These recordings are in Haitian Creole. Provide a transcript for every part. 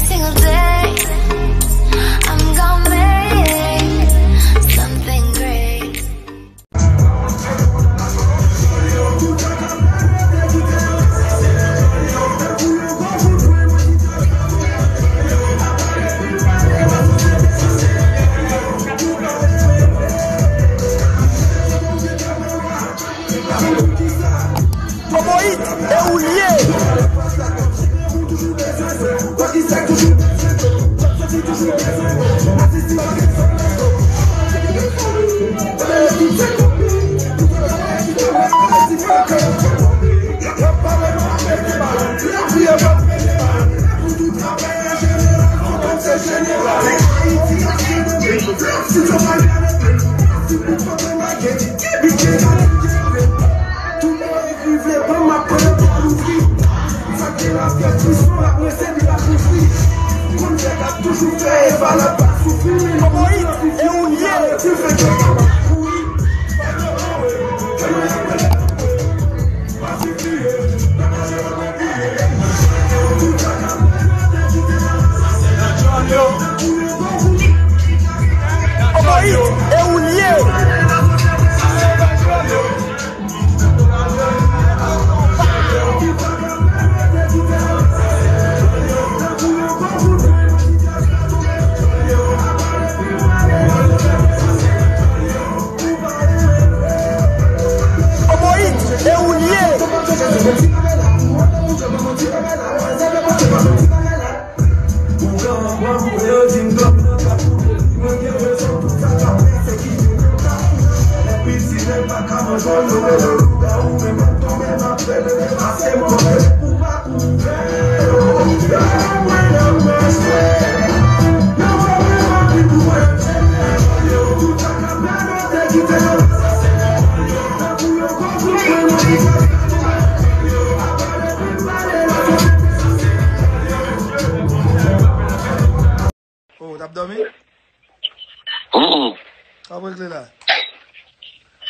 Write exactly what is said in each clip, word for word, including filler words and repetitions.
Single day, I'm gonna make something great. Kokoyit, e ou l ye? Kokoyit, e ou l ye? Kokoyit, e ou l ye? Kokoyit, e ou l ye? Oh, w t ap dòmi? Mm-mm. Sa w ap regle la?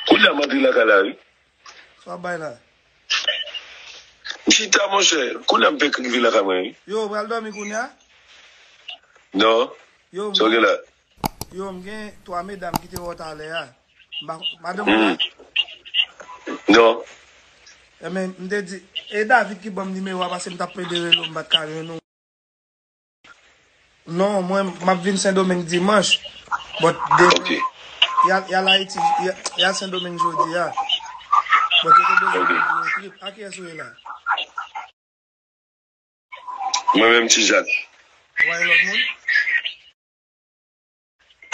Kounye a m antre lakay la, wi. Sa w ap bay la? M chita, monchè. Kounye a m fèk rive lakay mwen, wi. Yo, w pral dòmi kounye a? Non. Yo, sa w gen la? Yo, m gen twa medam ki te wè w talè a. M pa, madanm ou la? Non. Enben, m te di, e David ki ban m nimewo a, paske m t ap plede rele w, m pa t ka jwenn ou. Non, mwen, m ap vin Sendomeng dimanch. But demen, y al, y al Ayiti, y al, y al Sendomeng jodi a. But yo te bezwen pou yon trip. A kiyès ou ye la? Mwen menm, Ti Jak. Ou pa gen lòt moun?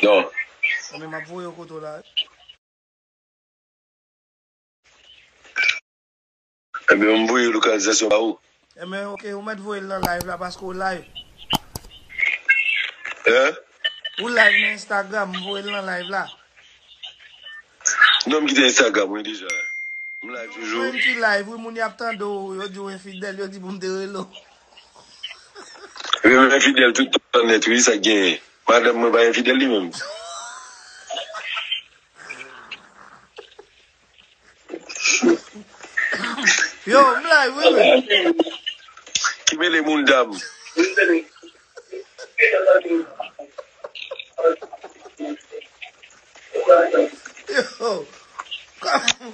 Non. Enben, m ap voye yo kote w la. Enben, m voye lokalizasyon ba ou. Enben, oke, ou mèt voye l nan live la, paske ou live. Hein? Ou live nan Instagram, m voye l nan live la. Non, m kite Instagram, wi, deja. M live toujou. Mwen ki live, wi, moun y ap tande w, yo di w enfidèl, yo di pou m te rele w. Wi, m enfidèl tout tan nèt, wi, sa k genyen. Madanm mwen pa enfidèl li menm. Yo, m live, wi, wi. Ki mele moun dam. Yo, kòman,